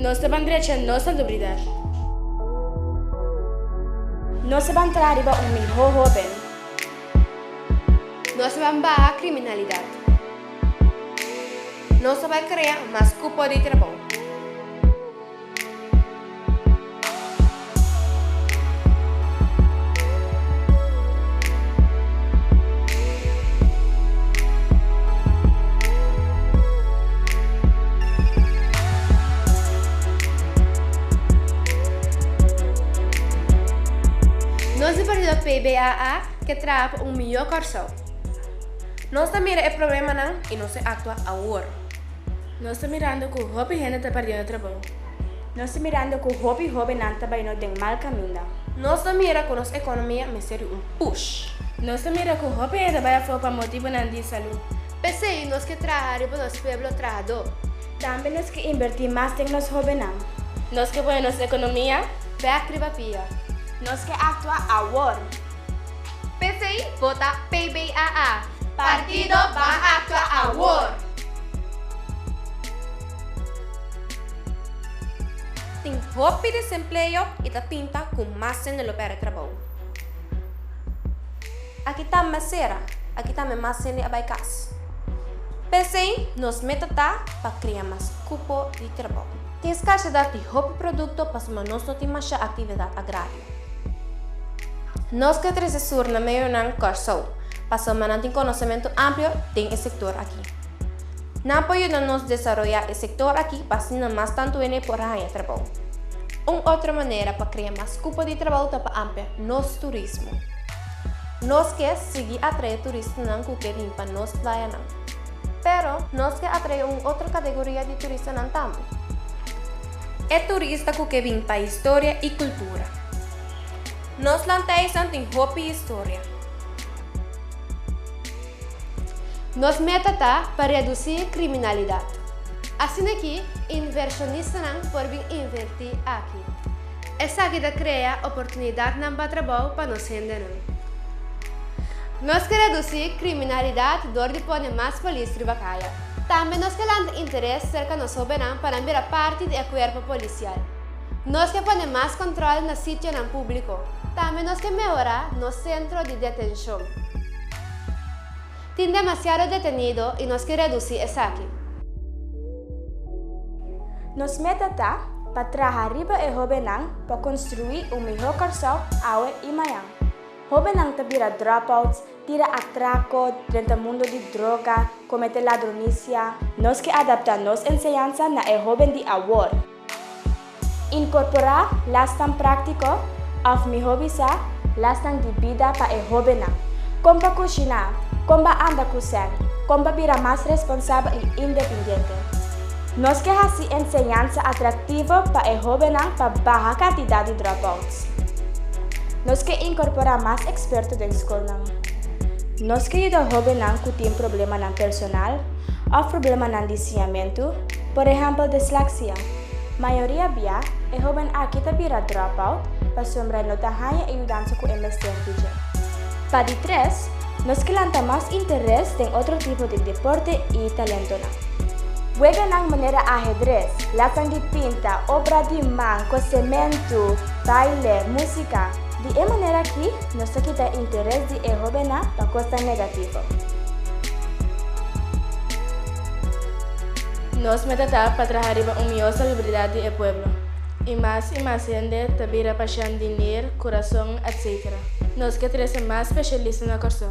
Nos ta ban drecha nos salubridat. Nos ta ban traha riba un mihó hóben. Nos ta ban baha kriminalidat. Nos ta bai krea mas kupo di trabou. Nos di partido PBAA ke traha pa un mihó Kòrsou. Nos ta mira e problemanan i nos ta aktua awor. Nos ta mirando ku hopi hende ta perdiendo trabou. Nos ta mirando ku hopi hóbennan ta bayendo den mal kaminda. Nos ta mira ku nos ekonomia mester di un push. Nos ta mira ku hopi hende ta bai afó pa motibunan di salú. P'esei nos ke traha riba nos pueblo trahadó. Tambe nos ke inbertí mas den nos hóbennan. Nos ke pone nos ekonomia bèk riba pia. Nos ke aktua awor! P'esei vota PBAA! Partido Ban Aktua Awor! Tin hopi desempleo i ta pinta ku mas hende lo pèrdè trabou. Aki tambe a sera, aki tambe mas hende a bai kas. P'esei nos meta ta pa krea mas kupo di trabou. Tin skarsedat di hopi produkto pasobra nos no tin masha aktividat agrario. Nos ke trese sur na meyonan Kòrsou, pasobra nan tin konosementu amplio den e sektor aki. Nan por yuda nos desaroyá e sektor aki pa asina mas tantu hende por haña trabou. Un otro manera pa krea mas kupo di trabou ta pa amplia nos turismo. Nos ke sigui atraé turistanan ku ke bin pa nos playanan. Pero nos ke atraé un otro kategoria di turistanan tambe. E turista ku ke bin pa historia i kultura. Nos lantijsnan tin hopi historia. Nos meta ta pa redusí kriminalidat. Asina ki invershonistanan por bin invertí aki. Esaki ta krea oportunidatnan pa trabou pa nos hendenan. Nos ke redusí kriminalidat dor di pone mas polis riba kaya. Tambe nos ke lanta interes serka nos hóbennan pa nan bira parti di e kuerpo polisial. Nos ke pone mas kòntròl na sitionan públiko. Tambe nos ke mehorá nos sentro di detenshon. Tin demasiado detenido i nos ke redusí esaki. Nos meta ta pa traha riba e hóbennan pa konstruí un mihó Kòrsou awe i mañan. Hóbennan ta bira dropouts, tira atrako, drenta mundu di droga, komete ladronisia. Nos ke adaptá nos enseñansa na e hóben di awor. Inkorporá lasnan práktiko, òf mihó bisá, lasnan di bida pa e hóbennan. Kon pa kushiná, kon pa anda ku sèn, kon pa bira mas responsabel i independiente. Nos ke hasi enseñansa atraktivo pa e hóbennan pa baha kantidat di dropouts. Nos ke inkorporá mas eksperto den skolnan. Nos ke yuda hóbennan ku tin problemanan personal òf problemanan di siñamentu, por ehèmpel disleksia. Mayoria bia, e hóben aki ta bira dropout pasobra e no ta haña e yudansa ku e mester di dje. Pa di tres, nos ke lanta mas interes den otro tipo di deporte i talentonan. Weganan manera ahedres, lasan di pinta, obra di man, kosementu, baile, músika. Di e manera aki nos ta kita interes di e hóbennan pa kosnan negativo. Nos meta ta pa traha riba un mihó salubridat di e pueblo. I mas i mas hende ta bira pashènt di nir, kurason, etc. Nos ke trese mas speshalista na Kòrsou.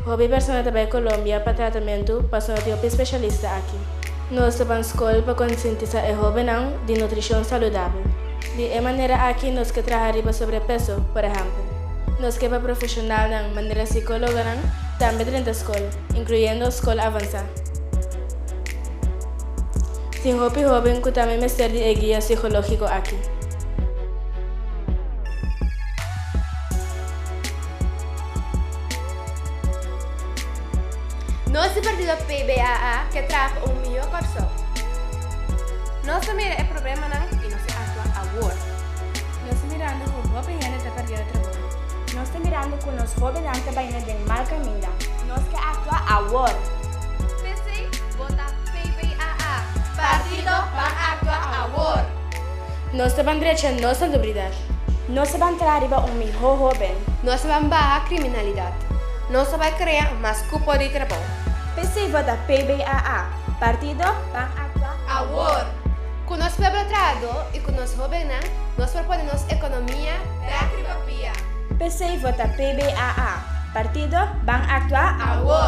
Hopi persona ta bai Colombia pa tratamentu pasobra tin hopi speshalista aki. Nos ta ban skol pa konsientisá e hóbennan di nutrishon saludabel. Di e manera aki nos ke traha riba sobrepeso, por ehèmpel. Nos ke pa profeshonalnan manera sikólogonan tambe drenta skol, inkluyendo skol avansá. Tin hopi hóben ku tambe mester di e guia sikológiko aki. Nos di partido PBAA ke traha pa un mihó Kòrsou. Nos ta mira e problemanan i nos ta aktua awor. Nos ta mirando ku hopi hende ta perdiendo trabou. Nos ta mirando ku nos hóbennan ta bayendo den mal kaminda. Nos ke aktua awor. P'esei, vota PBAA! Partido Ban Aktua Awor! Nos ta ban drecha nos salubridat. Nos ta ban traha riba un mihó hóben. Nos ta ban baha kriminalidat. Nos ta bai krea mas kupo di trabou. P'esei vota PBAA, Partido Ban Aktua Awor! Ku nos pueblo trahadó i ku nos hóbennan nos por pone nos ekonomia bèk riba pia. P'esei vota PBAA, Partido Ban Aktua Awor!